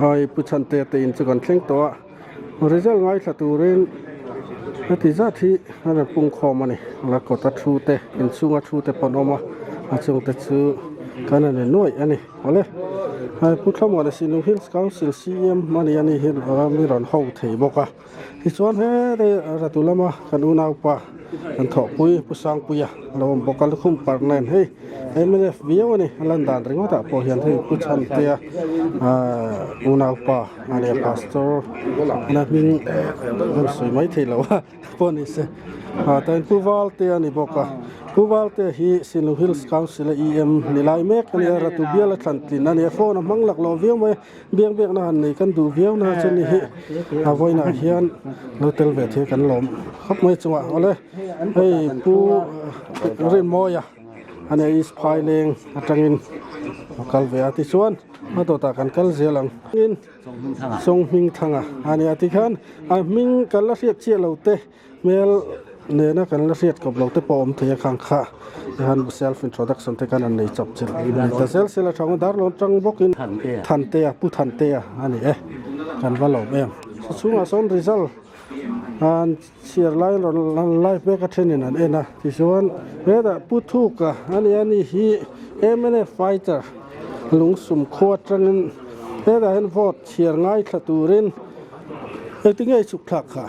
Ai Pu Chhantea te in chu kan thleng tawh a, result ngaithla turin heti zat hi a rawn pungkhawm a ni. La kawta thu te inchhunga thu te pawh an awm a, a chungte chu kan han en nuaih a ni. Awle ai Pu Thlamuana Sinlung Hills Council CM a ni a ni hi mi rawn ho thei bawk a. Tichuan he ratu lama kan unaupa kan thawhpui Pu Sangpuia a lo awm bawk a, lukhum parh nen hei mnf viau a ni a lan dan ringawt ah pawh hian hei Pu Chhantea ahh unaupa a nia pastor na hming kan sawi mai thei lo a pawh ni se ah tain Pu Valtea a ni bawk a. Pu Valtea hi Sinlung Hills Council a EM ni lai mek a nia, ratu biala thlan tlin a nia, phone a hmang lak lo viau mai a. Biak biakna han nei kan duh viau na chu ni hi a vawiinah hian lo tel ve thei kan lawm khawp mai chungah awle hei pu Rinmawia a nia East Phaileng atangin a kal ve a tichuan a dawtah kan kal zel ang in Chawnghmingthanga a nia tikhan a hming kan la hriat chiah lo te. Hmel nena kan la hriat kawp lo te pawh awm thei a khang kha tihan self introduction te khan an nei chawp chilh a ni ta zel sela thang darlawn tang bawkin Thantea Pu Thantea a ni e kan va lawm em chu chhungah sawn result an chhiar lai rawn live mek a thenin an en a tichuan hetah Pu Thuka a ni a ni hi mnf fighter lungsum khua atangin hetah hian vote chhiar ngaithla turin. Engtin nge i chhuk thlak kha?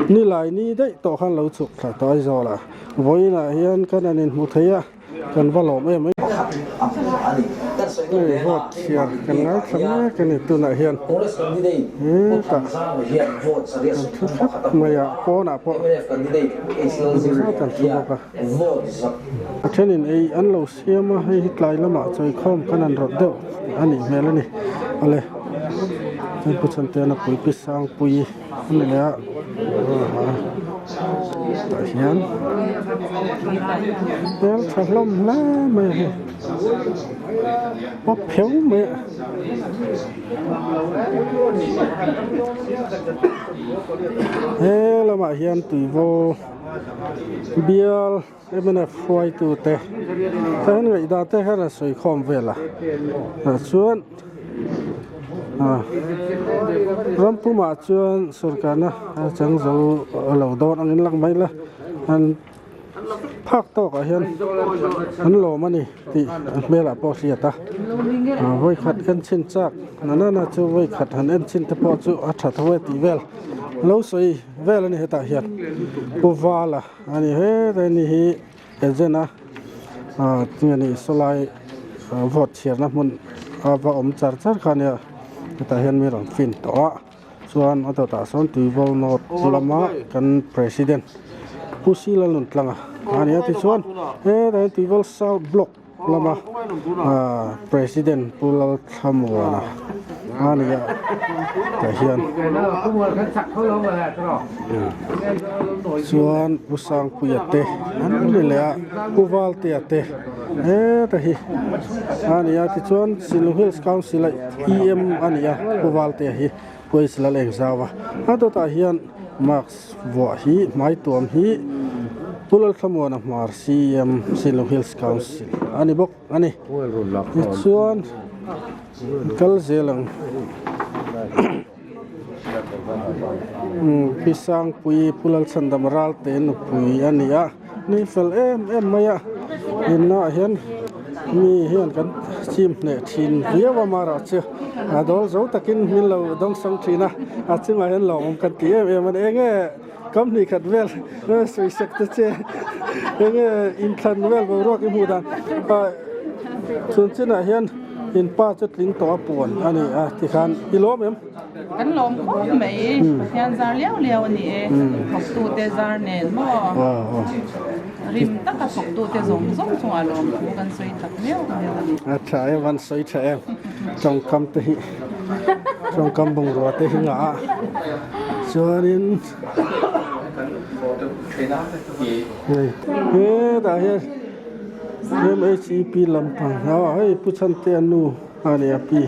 Nilai ni daih tawh khan lo chhuk thla tawh Aizawl ah. Vawiin ah hian kan han inhmu thei a, kan va lawm em mai. Hei vote chhiar kan ngaithla mek a ni tunah hian hetah kan thu thap mai a, pawnah pawh zat an thu bawk a. A thenin ei an lo siam a, hei hi tlai lamah chawikhawm kan han rawt deuh a nih hmel a ni. Awle. Hei pu Chhanteana pui pi Sangpuii a ni leh a tah hian hmel tha hlawm hle mai a hei aw pheu mai a he lamah hian tuivaw bial mnf hruaitute te an ngaihdan te khan a sawi khawm vel a tah chuan ah rampumah chuan sorkarna a chang zo lo dawn angin lang mai la an phak tawkah hian an lawm a ni tih a hmelah pawh a hriat a ah vawikhat en chhin chak na nana chu vawikhat han en chhin te pawh chu a tha tho e tih vel lo sawi vel a ni hetah hian Pu Vala. A ni he ni hi agent a ah tinge ni sawlai vote chhiarna hmun a va awm char char kha ania hetah hian mi rawn fin tawh a chuan a dawtah sawn tuivawl note lama kan president Pu Sila Nuntlanga a ni a tichuan hetah hian tuivawl south block lama ah president Pu Lalthlamuana a ni a tah hian chuan Pu Sangpuia te an ni leh a Pu Valtea te heta hi a ni a tichuan Silung Hills Council a EM a ni a Pu Valtea hi Pu Lalengzau a a dawtah hian mask Vuah hi hmai tuam hi Pu Lalthlamuana Hmar CM Sinlung Hills Council a ni bawk a ni. Tichuan kal zel ang Pi Sangpui Pu Lalchhandam Ralte nupui a ni a, ni fel em em mai a, innaah hian mi hian kan chim hneh thin viau a marawh chu a dawl zo takin min lo dawngsawng thin a, a chungah hian lawmawm kan ti em em a ni. Enge company khat vel sawi sek te che enge inthlan vel boruak i hmuh dan chun chinah hian in pa chu tling tawh a puan a ni a tikhan i lawm em? Kan lawm khawp mai, Pathian zar liau liau a ni e, thawktute zar nen maw rim taka thawktute zawng zawng chungah lawm thu kan sawi tak miau miau a ni. A tha em, an sawi tha em, tawngkam te hi tawngkam bungrua te hi ngah a chuanin hei hetah hian MHEP lampang ah hei Pu Chhantea nu a ni a pi.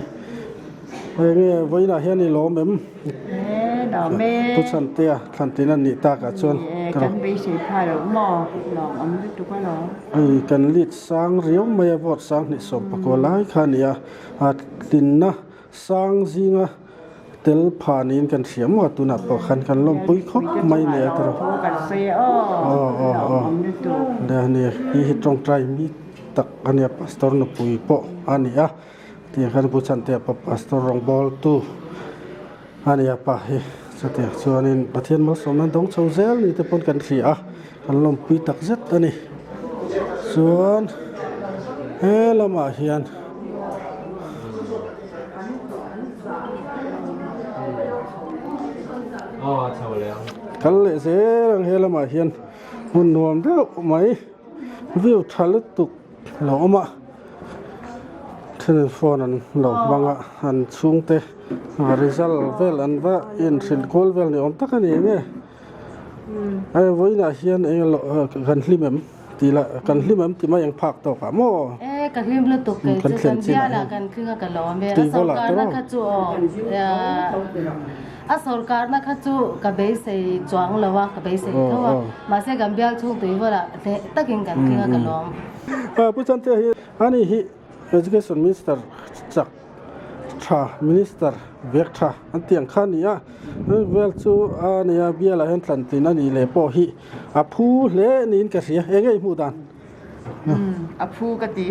Hei nge vawiinah hian i lawm em? E lawm e. Pu Chhantea thlantin a nih takah chuan. E kan beisei pha loh maw? Lawm awm lutuk alawm. Hei kan lead sang riau mai a vote sang hnih sawm pakua lai kha a ni a, a tlinna sang zinga tel pha niin kan hria maw tunah pawh khan kan lawmpui khawp mai nia ka rawh aw aw aw nia nia hi hi tawngtai mi tak a nia pastor nupui pawh a ni a tiang khan pu chhantea pawh pastor rawngbawl tu a ni a pa hi chutiang chuanin Pathian malsawmna an dawng chho zel ni te pawn kan hria a kan lawmpui tak zet a ni chuan he lamah hian. Kal leh zel ang he lamah hian hmun nuam deuh mai view tha lutuk a lo awm a thenin phone an lo hmang a an chhungte result vel an va inhrilh kual vel ni awm tak a ni enge hei vawiinah hian eng emaw kan hlim em. Tih lah kan hlim em ti mai ang phak tawk ah maw? E ka hlim lutuk kei chu kan bial ah kan tling a ka lawm e. A sorkarna kha chu aw a sorkarna kha chu ka beisei chuang lo a ka beisei tho a mahse kan bial chhung tui vawlah hneh takin kan tling a ka lawm. Pu Chantea hi ani hi Education Minister chak tha Minister vek tha an tih ang kha a ni a, vel chu a nia bialah hian thlan tlin a nih leh pawh hi a phu hle niin ka hria eng nge i hmuh dan? A phu ka ti.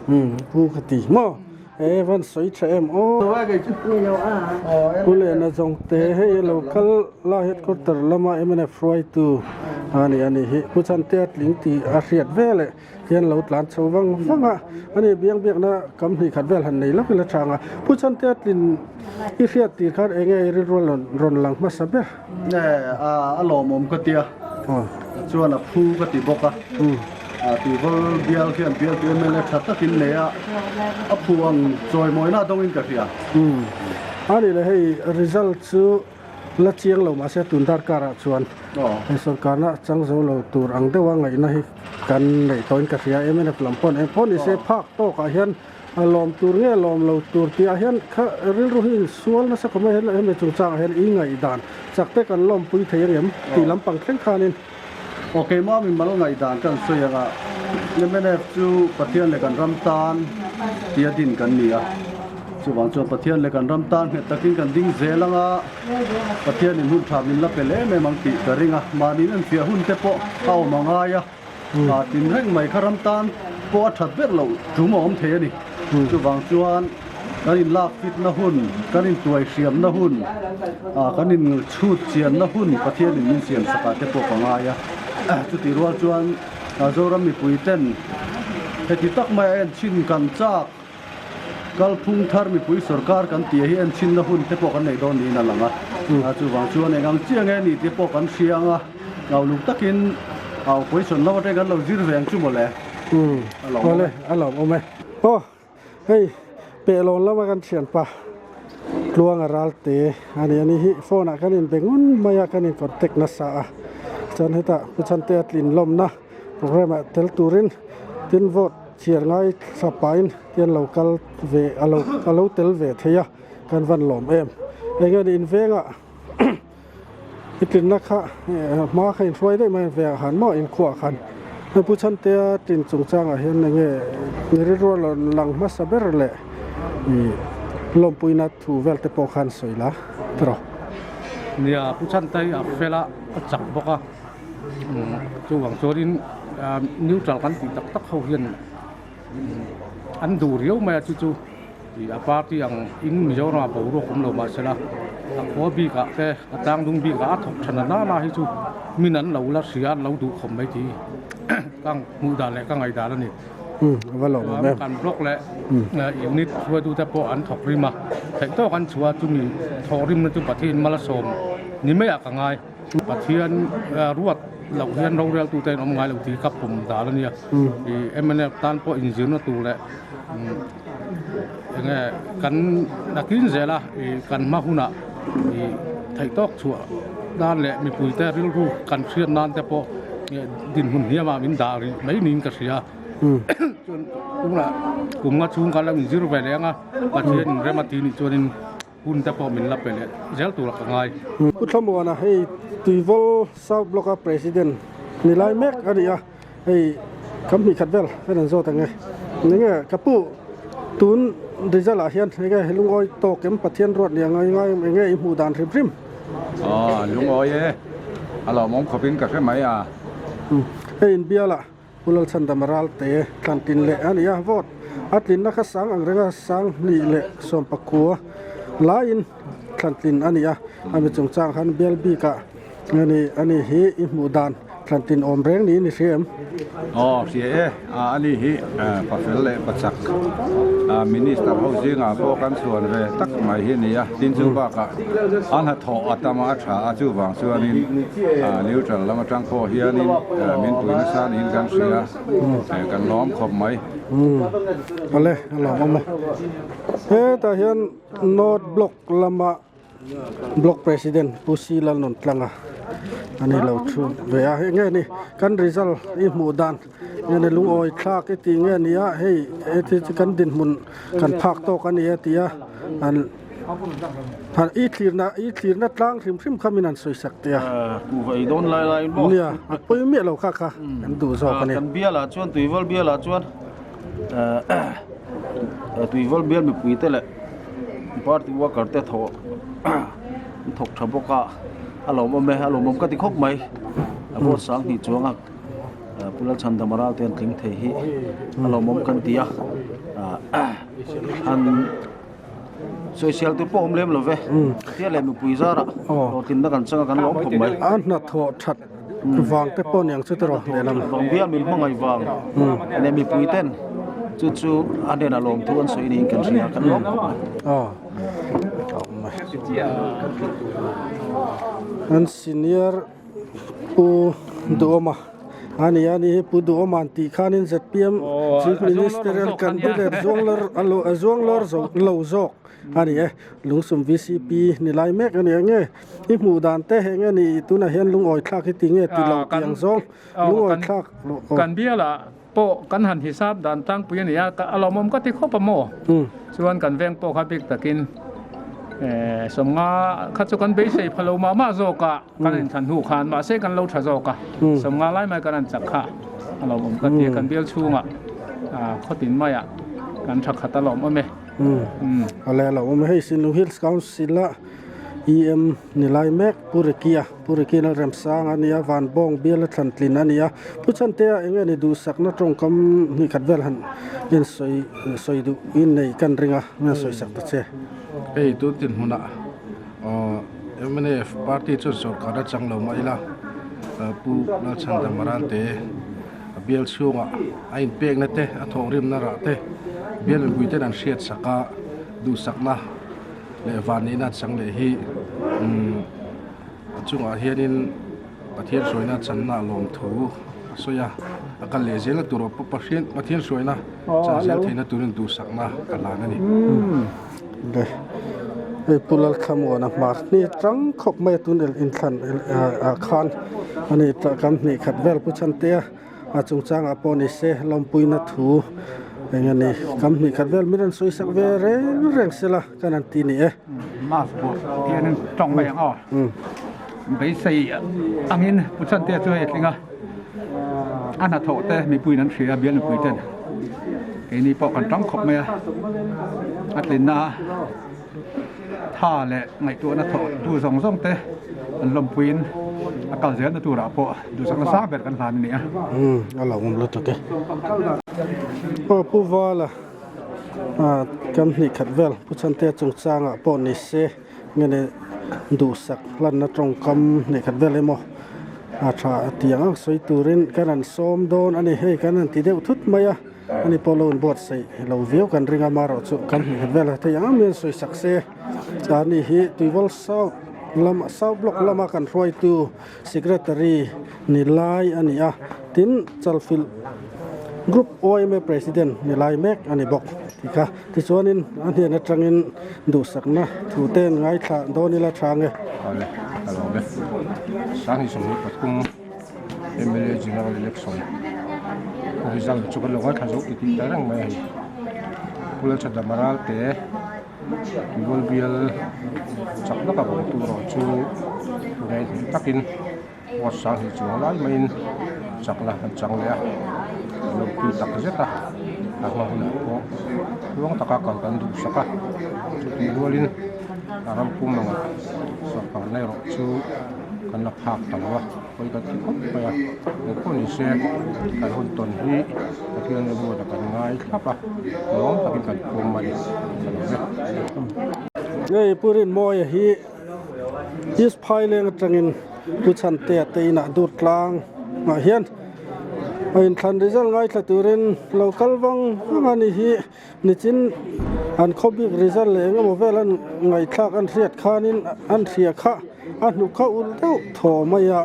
Umm a phu ka ti maw? E van sawi tha em aw. Pu Lena zawng te hei a lo kal la headquarter lama mnf hruaitu a ni a nih hi Pu Chantea tling tih a hriat veleh hian lo tlan chho vang vang a, ani biang biakna kam hnih khat vel han nei lawk ila chang a, Pu Chantea tlin i hriat tir khan eng nge i rilru a rawn lang hmasa ber? Nge a lawmawm ka tia, chuan a phu ka ti bawk a, Tuivawl bial khian bial tu mla tha takin nei a, a phu ang chawimawina dawngin ka hria. Ani leh hei result chu La chiang lo mahse tun darkar ah chuan hei sorkarna chang zo lo tur ang deuha ngaihna hi kan neih tawhin ka hria mnf lam pawn eng pawh nise phak tawk ah hian a lawm tur nge lawm lo tur tih ah hian kha rilru hi insual nasa khawp mai hemi chungchang ah hian i ngaihdan chak te kan lawmpui thei angem tih lampang thleng khanin. Aw keimah mimal ngaihdan kan sawi anga mnf chu Pathian leh kan ram tan tia din kan ni a, chuvang chuan Pathian leh kan ram tan nghet takin kan ding zel anga Pathianin hun tha min la pel em em ang tih ka ring a, mahni enfiah hun te pawh a awm a ngai a, ah tin reng mai kha ram tan pawh a that ber loh tum a awm thei a ni, chuvang chuan kan inlak fitna hun, kan intuai hriamna hun, ah kan inchhut chianna hun Pathianin min siam sakah te pawh ka ngai a, chutih rual chuan Zoram mipui ten heti tak mai a enchhin kan chak, kalphung thar mipui sorkar kan tih hi enchhinna hun te pawh kan nei dawn niin a lang a, chuvang chuan eng ang chiang nge ni te pawh kan hria ang a, ngauhluk takin a opposition lam atangin kan lo zir ve ang chu mawle. A lawmawm e. A lawmawm e. Aw. Hei Pehlawn lama kan thianpa Tluanga Ralte a ni a ni hi phone ah kan inbe ngun mai a kan in contact nasa a chuan hetah Pu Chhantea tlin lawmna programme ah tel turin tin vote chhiar ngai thla pahin tian lo kal ve a lo a lo tel ve thei a kan van lawm em eng nge ni invengah I tlinna kha hma kha inhruai daih mai a veah khan maw inkhuah khan Pu Chhantea tlin chungchangah hian enge ni rilru a rawn lang hmasa ber leh ih lawmpuina thu vel te pawh khan sawi la tiraw. Nia Pu Chhante hi a fel a, a chak bawk a, chuvang chuanin neutral kan tih tak tak ho hian an duh riau mai a chu chu. Ih a party ang in Mizoram ah boruak awm lo mahsela a khua bik ah te a tlang dung bik ah a thawk than a nana hi chu min an lo la hria an lo duh khawp mai tih ka hmuh dan leh ka ngaih dan a ni. Chuan kan block leh unit hruaitu te pawh an thawk rim a theih tawk an chhuah a chumi thawh rim na chu Pathian mal a sawm ni mai ah ka ngai. Pathian ruat loh hian roreltu te an awm ngai lo tih ka pawm dan a nia. Ih mnf tan pawh inzirna tur leh enge kan nakin zel a ih kan hma hunah ih theih tawk chhuah nan leh mipui te rilru kan hriat nan te pawh dinhmun hniam ah min dah rih mai niin ka hria chuan tunah kum nga chhung kan lo inzir ve leh ang a Pathian in rem a tih nih chuanin hun te pawh min la pe leh zel tur a ka ngai. Pu Thlamuana hei Tuivawl South Block a President ni lai mek a ni a. Hei kam hnih khat vel kan han zawt ang e. Enge ka pu Tun result ah hian enge lungawi tawk em Pathian ruat ni ang ngai enge i hmuh dan hrim hrim? Aw lungawi e, a lawmawm khawpin ka hre mai a. Hei inbialah Pu Lalchhandama Ralte thlan tin leh a ni a, vote a tlinna kha sang ang renga sang hnih leh sawmpakua laiin thlan tlin a ni a, a mi chungchang khan bial bikah a ni a ni hi i hmuh dan thlan tlin awm reng niin i hria em? Aw hria e, a ni hi pafel leh pachak minister ho zingah pawh kan chhuan ve tak mai hi a ni a, tin chu bakah a hnathawh a tam a a tha a chuvang chuanin neutral lam atang pawh hianin min pui nasa niin kan hria kan lawm khawp mai. Awle a lawmawm e. Hetah hian North Block lama Block President Pu C Lalnuntlanga a ni lo thu ve a, hei nge ni kan result i hmuh dan nge ni lungawi thlak i tih nge ni a hei heti chu kan dinhmun kan phak tawk a ni a ti a an i thlirna i thlirna tlang hrim hrim kha min han sawi sak teh a. Kuhva ei dawn lai lai maw? Nia a pawi miah lo kha kha kan duh zawk a ni. Kan bialah chuan Tuival bialah chuan Tuival bial mipui te leh party worker te thawh an thawk tha bawk a a lawmawm e a lawmawm ka ti khawp mai a vote sang hnih chuang a Pu Lalchhandama Ralte an tling thei hi a lawmawm kan ti a an sawisel tur pawh awm lem lo ve Pathian leh mipui zarah hlawhtlinna kan chang a kan lawm khawp mai. A hnathawh that vang te pawh niang chu tiraw lehlam. Vang bial min hmangaih vang leh mipui ten chu chu a hnenah lawmthu an sawi niin kan hria kan lawm khawp mai. Aw An senior Pu Duhawma a ni a ni hi Pu Duhawma an tih khanin zpm Chief Ministerial candidate Zuanglawr lo zawk a ni e. Lungsum vcp ni lai mek a ni ang nge? I hmuh dan te heng nge ni tunah hian lungawi thlak hi ti nge ti lo tih ang zawng lungawi thlak lo aw. Kan bialah pawh kan han hisap dan tlangpui a ni a, a lawmawm ka ti khawp a maw? Chuan kan veng pawh kha bik takin sawmnga kha chu kan beisei pha lo mah mah zawk a, kan inthlan hnu khan mahse kan lo tha zawk a, sawmnga lai mai kan han chak kha a lawmawm ka ti a, kan bial chhungah khawtin maiah kan tha khat a lawmawm e. Awle a lawmawm e, hei Sinlung Hills Council a EM ni lai mek Pu Ricky-a, Pu Ricky Lalremsang a nia, Vanbawng bial a thlan tlin a ni a, Pu Chhantea eng nge ni duhsakna tawngkam hnih khat vel han in sawi sawi duh in nei kan ring a, min sawi sak ta che. Hei tun dinhmunah mnf party chuan sorkar a chang lo mah ila Pu Lalchhandam Ralte A bial chhungah a inpekna te, a thawhrimna rah te bial mipui ten an hriat sak a, duhsakna leh vanneihna an chang leh hi a chungah hianin Pathian hruaina channa lawmthu a sawi a, a kal leh zelna tur Pathian hruaina chan zel theihna turin duhsakna ka hlan a ni. Hei Pu Lalthlamuana hmar hni tang khawp mai a tun el inthlan ah khan a ni tah kan hnih khat vel Pu Chhantea a chungchangah pawh ni se lawmpuina thu eng a ni kan hnih khat vel min rawn sawi sak ve reng reng sela kan han ti ni e. Mask buah hianin tawng mai ang aw. Beisei angin Pu Chhantea chu hei a tling a, a hnathawh te mipuiin an hria a, bial mipui ten keini pawh kan tang khawp mai a, a tlinna tha leh ngaihtuahna thawh tu zawng zawng te an lawmpuiin a kal zelna turah pawh duhsakna sang ber kan hlan a ni a. Umm a lo awm lutuk e. Aw Pu Vala kan hnih khat vel Pu Chhantea chungchangah pawh ni se. Nge ni duhsak hlanna tawngkam hnih khat vel emaw a tha a ti ang ang sawi turin kan han sawm dawn a ni. Hei kan han ti deuh thut mai a, ani pawh lo inbuatsaih lo viau kan ring a, amaherawh chu kan hnih khat vel a thei ang ang hian sawi sak se. Ani hi Tuivawl South lama South Block lama kan hruaitu Secretary ni lai a ni a, tin Chalfilh Group YMA President ni lai mek a ni bawk tih kha. Tichuanin a hnen atangin duhsakna thu te an ngaithla dawn ila tha nge. Awle, ka lawm e. Sanghi 23 mla General Election result chu kan lo ngaithla zo titih ta reng mai a ni. Pu Lalchhandama Ralte Tuivawl bial chak laka bawng tur erawh chu ngaihnih takin post sang hnih chuang lai maiin chakna an chang leh a, an lo pui tak zet a. A hma hunah pawh tluang taka kal kan duhsak a, chutih rualin a ram pum angah sorkarna erawh chu kan la phak ta lo a, pawi kan ti khawp mai a, engpawh ni se kan hun tawn hi Pathian rilruat a kan ngai thlap a, lawm takin kan pawm a ni ka lo ve. Hei Pu Rinmawia hi East Phaileng atangin Pu Chhantea te inah dur tlang ah hian a inthlan result ngaithla turin lo kal vang vang a ni hi nichin an khawbik result leh eng emaw vel an ngaihthlak an hriat khanin an hria kha a hnuk kha ulh deuh thaw mai a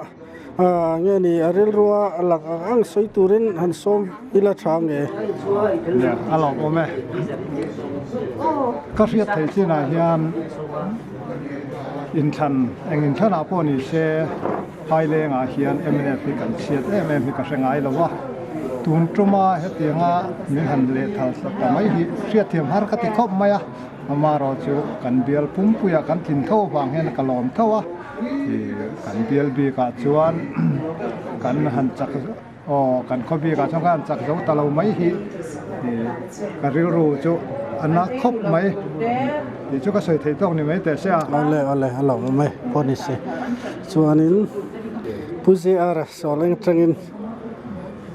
ah nge ni a rilrua a lang ang ang sawi turin han sawm ila tha nge. Nia a lawmawm e. Ka hriat theih chinah hian inthlan eng inthlanah pawh ni se Phailengah hian mnf hi kan chhiat em em hi ka hre ngai lo a, tun tuma hetianga min han lehthal sak ta mai hi hriatthiam har ka ti khawp mai a, amaherawh chu kan bial pumpuiah kan tlin tho avang hian ka lawm tho a, ih kan bial bikah chuan kan han chak aw kan khaw bikah chuan kan han chak zo ta lo mai hi ih ka rilru chu a na khawp mai tih chu ka sawi theih tawk ni mai teh se a. Awle awle a lo awm e pawh ni se chuanin Pu JR Sawleng atangin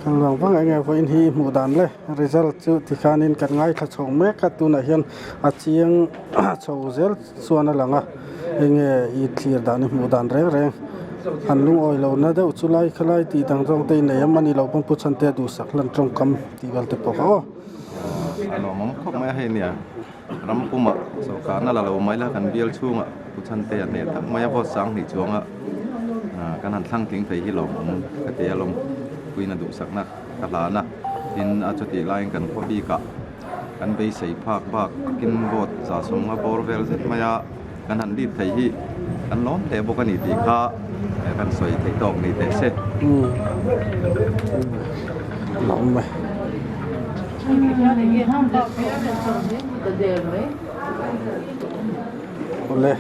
kan ruang vang eng nge vawiin hi hmuh dan le result chu tikhanin kan ngaithla chho mek a tunah hian a chiang chho zel chuan a lang a enge i thlir dan i hmuh dan reng reng an lungawi lo na deuh chu lai khalai tih dang zawng te inei em ani lo pawn pu chhante a duhsak hlan tawngkam tih vel te pawh kha aw. A lawmawm khawp mai a hei nia ram puma sorkarna la lo mai la kan bial chhungah pu chhante a hneh tak mai a vote sang hnih chuanga kan han thlang tling thei hi lawmawm ka ti a lawm puiin a duhsakna ka hlan a tin a chutih laiin kan khaw bikah Kan beisei phak bak takin vote za sawmnga bawr vel zet mai a, kan han lead thei hi kan lawm hle bawk a ni tih kha kan sawi theih tawk ni teh se. Awle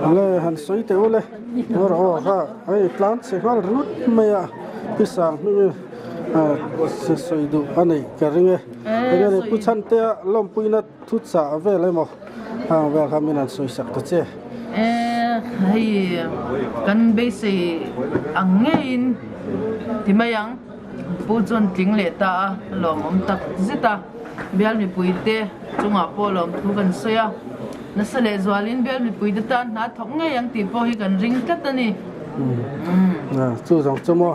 awle han sawi teh ule aw kha hei tlan chhe nghal ringawt mai a pi sang hming se sawi duh a nei ka ring e enge ni pu chhantea lawmpuina thu chah vel emaw hang vel kha min an sawi sak ta che. Hei kan beisei ang ngeiin ti mai ang pu chuan tling leh ta a lawmawm tak zet a bial mipuite chungah pawh lawmthu kan sawi a nasa leh zualin bial mipuite tan hna thawk ngei ang tih pawh hi kan ring tlat a ni. Chu zawng chu maw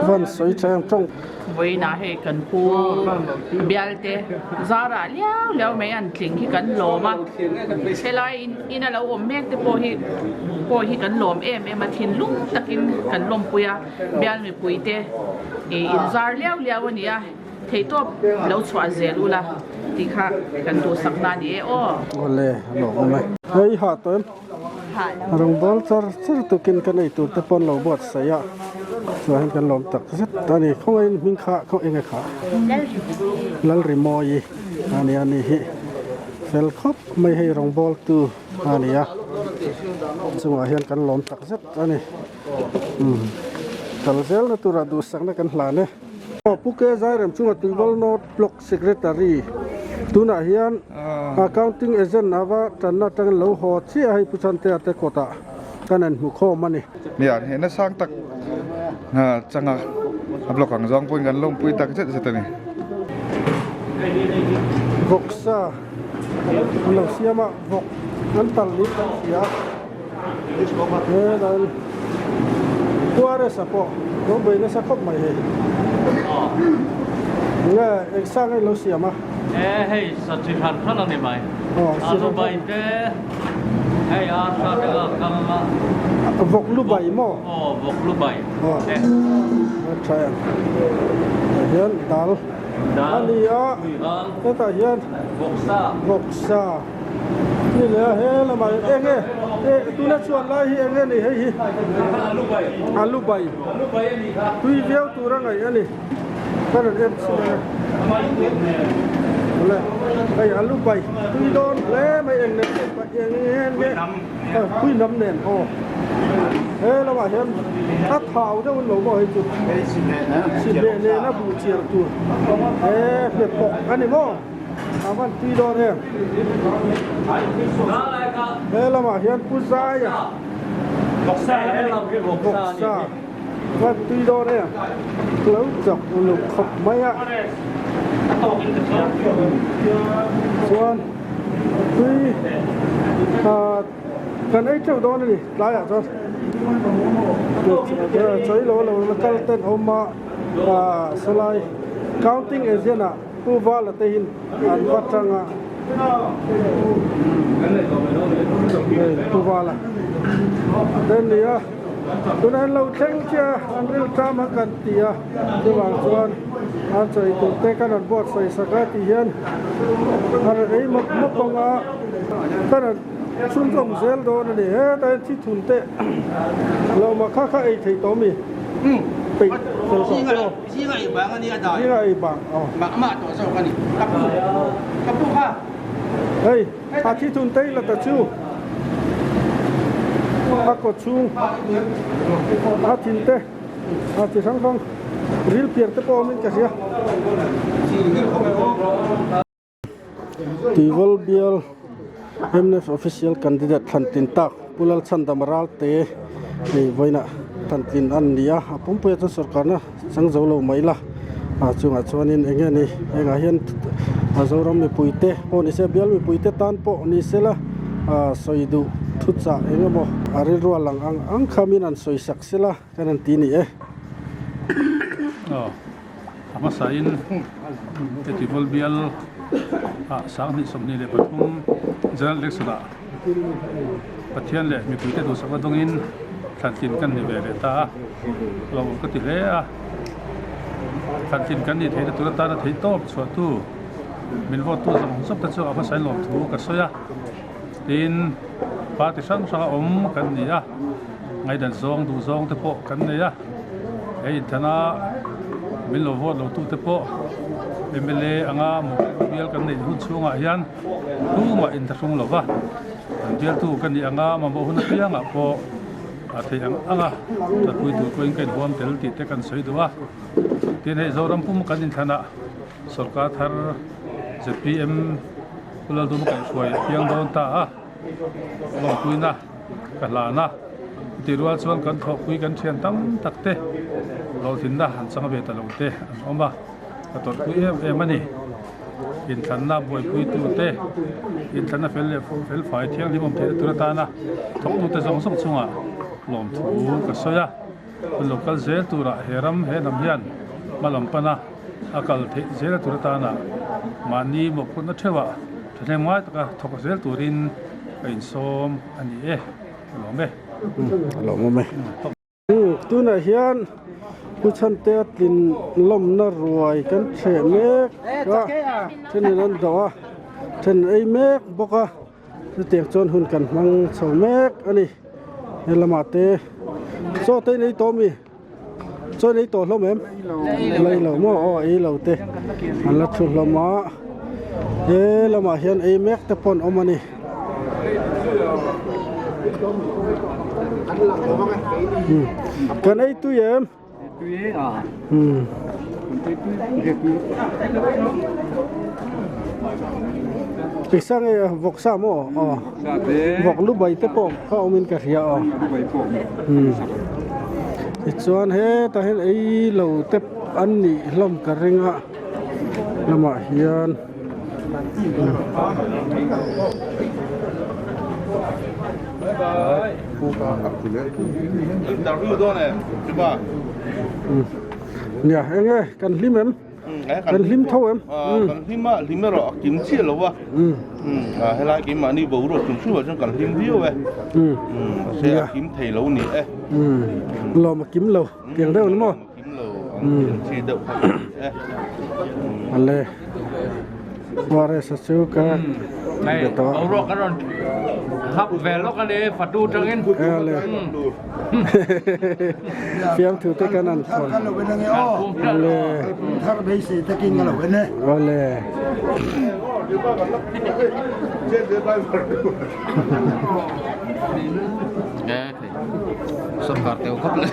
van sawi tha em tawng. Vawiinah hei kan pu bialte zarah liau liau mai an tling hi kan lawm a, helai in a lo awm mek te pawh hi pawh hi kan lawm em em a, thinlung takin kan lawmpui a, bial mipui te ih in zar liau liau a ni a, theihtawp lo chhuah zel ula tih kha kan duhsakna a ni e aw. Awle a lawmawm e. Hei ha tawh em. Rawngbawl char char tukin kan ei tur te pawn lo buatsaih a chuan hian kan lawm tak zet a ni khawngaihin hming kha khaw eng e kha Lalrimawi a ni a ni hi fel khawp mai hei rawngbawl tu a ni a chungah hian kan lawm tak zet a ni umm kal zel na turah duhsakna kan hlan e. Aw Pu Ke Zairem chunga Tuivawl North Block Secretary tunah hian Accounting Agent ava tanna atangin lo haw chiah a hei Pu Chantea te kawtah kan han hmu khawm a ni. Nia, hnehna sang tak changa a block ang zawng pawhin kan lawmpui tak zet zet a ni. Vawksa an lo siam a, vawk an talh niin kan hria a, hetlai Quares-a pawh lo bei nasa khawp mai hei. Nge eng sang nge lo siam a? E hei sa chi hran hran a ni mai. Alu bai te hei arsa te a kal a. Vawk lu bai maw? Aw vawk lu bai. Aw a tha em. Tah hian dal a ni a hetah hian vawksa. Vawksa. Ni leh a he lamah hian eng nge eh tuna chuan lai hi eng nge ni hei hi alu bai tui viau tur a ngaih a ni ka rawn en chhin ang e awle hei alu bai tui dawn hle mai eng nen eng nge pui nam nen aw. He lamah hian a thau deuh in lo maw hei chu sihhmeh nena buh chiar tur he hmeh pawk a ni maw a van tui dawn em. He lamah hian pu Zaia vawksa van tui dawn em lo chak uluk khawp mai a chuan tui ah. Kan ei teuh dawn a ni tlaiah chuan chawi lo lo la kal ten awm a sawlai counting agent ah Pu Vala te hin an va tang a Pu Vala te ni a tunah an lo thleng chiah a an rilṭam a kan ti a chuvang chuan an chawi tur te kan rawn buatsaih sak a tih hian a rawn ei mawp mawp ang a kan rawn Chhunzawm zel dawn a ni. Hetah hian thithun te lo mah kha kha ei theih tawh mi? Peih fel tawh te aw. Zinga ei bang a ni a dai. Zinga ei bang aw. Mah mah tawh zawk a ni. Ka pu, ka pu kha. Hei, a thithun te la ta chu. A kaw chhung, a thin te, a chi hrang hrang, ril piar te pawh awmin ka hria. Tuivawl bial mnf official candidate thlantlin tak Pu Lalchhandam Ralte hei vawiinah thlantlin an ni a, a pumpuiah chuan sorkarna chang zo lo mai la ah chungah chuanin eng nge ni hengah hian Zoram mipuite pawh ni se bial mipuite tan pawh ni se la ah sawi duh thuchah eng emaw a rilru a lang ang ang khamin an sawi sak se la kan han ti ni e. A hmasain Festival bial ah 2023 General Election ah Pathian leh mipuite duhsakna dawngin thlantlin kan ni ve leh ta a, hlauhawm ka ti hle a. Thlantlin kan nih theihna tur atana theih tawp chhuahtu min vote tu zawng zawk te chu a hmasain lawmthu ka sawi a. Tin, party hrang hrang a awm kan ni a, ngaihdan zawng duh zawng te pawh kan nei a. He inthana min lo vote lo tute pawh mla anga mawhphurh bial kan neih hun chhungah hian tumah inthlahrung lo va, an bialtu ka nih anga mamawh hun apiangah pawh a theih ang anga tanpui tur pawhin ka inhuam tel tih te kan sawi duh a. Tin, hei Zoram pum kan inthlanah sorkar thar zpm Pu Lalduma kaihhruai a piang dawn ta a, lawmpuina ka hlan a, chutih rual chuan kan thawhpui kan thian tam tak te hlawhtlinna an chang ve ta lo te an awm a, ka tawrhpui em em a ni. Inthlanna buaipuitu te, inthlanna fel leh fel fai thianghlim awm theihna tur atana thawktute zawng zawng chungah lawmthu ka sawi a, hun lo kal zel turah he ram he hnam hian hma lam pana a kal theih zela tur atana mahni mawhphurhna theuhah thahnem ngai taka thawk zel turin ka insawm a ni e, ka lawm e. A lawmawm e. Tunah hian Pu Chhantea tlin lawmna ruai kan chheh mek a, thenin an dawh a, then ei mek bawk a, chutiang chuan hun kan hmang chho mek a ni. He lamah te chaw te in ei tawh mi? Chaw in ei tawh hlawm em? La ei lo maw? Aw ei lo te an la thu hlawm a, he lamah hian ei mek te pawh an awm a ni. Kan ei tui em? Pisa nge vawk sa maw? Aw vawk lu bai te pawh kha awmin ka hria aw. Tichuan hetah hian ei lo te an nih hlawm ka ring a lamah hian. Nia eng nge kan hlim em? Kan hlim tho em? Kan hlim a, hlim erawh a kim chiah lo a. Helai keimahni boruak chung hrim ah chuan kan hlim viau e. Mahse a kim thei lo ni e. Lawm a kim lo tiang deuh ni maw? Kim lo ang chi deuh kha ni e. Ale Suarez a chu ka. Hei, boruak a rawn hap ve lawk a ni, fatu tangin. Ele. Fiamthu te kan an thawn. Ele. Thar beisei takin ka lo en e. Ole. Sorkar teu khawp le.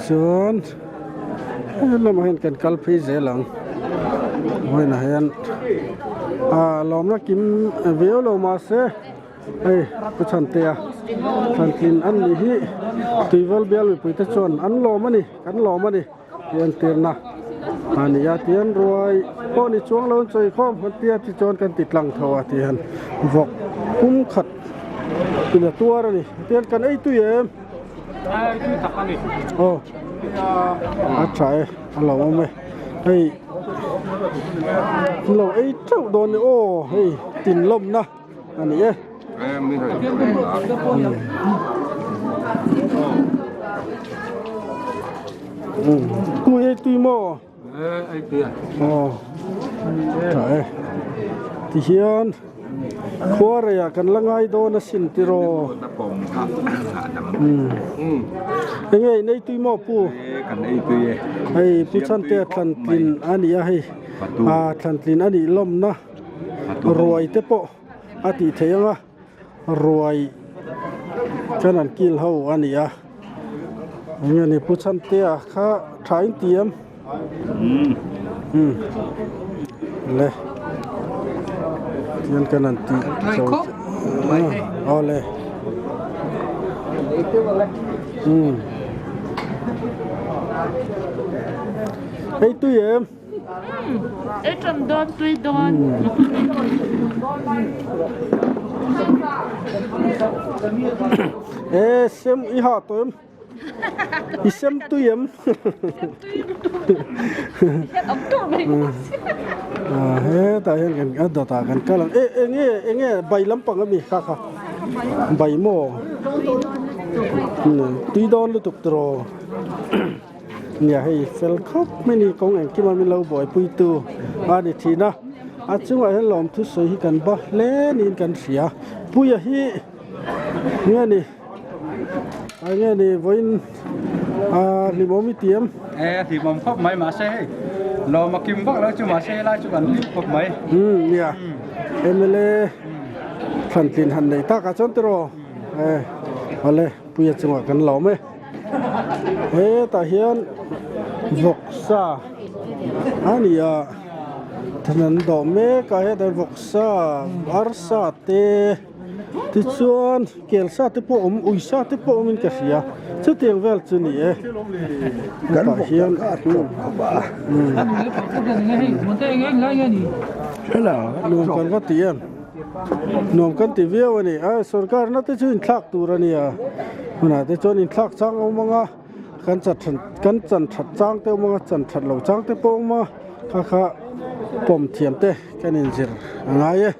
Chuan helamah hian kan kal phei zel ang vawiinah hian ah lawmna kim viau lo mahse hei pu Chhantea Thlantlin an nih hi Tuivawl bial mipui te chuan an lawm a ni kan lawm a ni. Tih an tirna a ni a tihian ruai pawh ni chuang lo an chawi khawm han tia tichuan kan ti tlang tho a tihian vawk pum khat in a tuar a ni tihian kan ei tui em ei tui tak a ni aw a tha e a lo awm e hei an lo ei teuh dawn ni aw hei tin lawmna a ni e. Tui ei tui maw? Ei tui a. Aw. Tha e. Tihian khuareiah kan la ngai dawn asin tiraw. Enge in ei tui maw pu? Kan ei tui e. Hei pu Chhantea thlantlin a ni a hei. A thlantlin a nih lawmna. Ruai te pawh a tih theih ang a ruai chuan an kil ho a ni a eng nge ni pu Chhantea kha tha in ti em umm le tihian kan han tih chho awle umm ei tui em. Ei ṭam dawn tui dawn. E sem i ha tawh em? I sem tui em? Hetah hian kan a dawtah kan kal ang e enge enge bai lampang ami kha kha bai maw tui dawn lutuk tiraw. Nia hei fel khawp mai ni kawng engkim a min lo buaipui tu a ni thin a a chungah hian lawmthu sawi hi kan ba hle niin kan hria puia hi nge ni a nge ni vawiin a hlimawm i ti em e hlimawm khawp mai mahse hei lawm a kim vak lo chu mahse helai chu kan hlim khawp mai um nia mla thlantlin han nei tak ah chuan tiraw e awle puia chungah kan lawm e. Hetah hian vawksa a ni a then an dawh mek a hetah hian vawksa arsa te tichuan kelsa te pawh a awm uisa te pawh awmin ka hria chutiang vel chu a ni e hetah hian nuam kan va ti em. Nuam kan ti viau a ni. A sorkar na te chu inthlak tur a nia. Hunah te chuan inthlak chang a awm ang a, kan chan that kan chan that chang te awm ang a, chan that lo chang te pawh a awm a, kha kha pawm thiam te kan inzir a ngai e.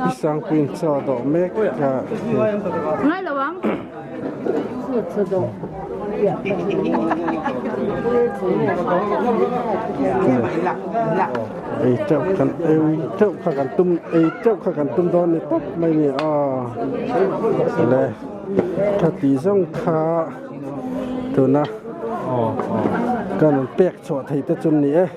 Pisangpuiin chaw a dawh mek a. Ngai lo ang. Ei teuh kan ei teuh kha kan tum ei teuh kha kan tum dawn ni tawp mai ni aw le. Ka tih zawng kha tuna kan rawn pek chhuah thei te chu ni e.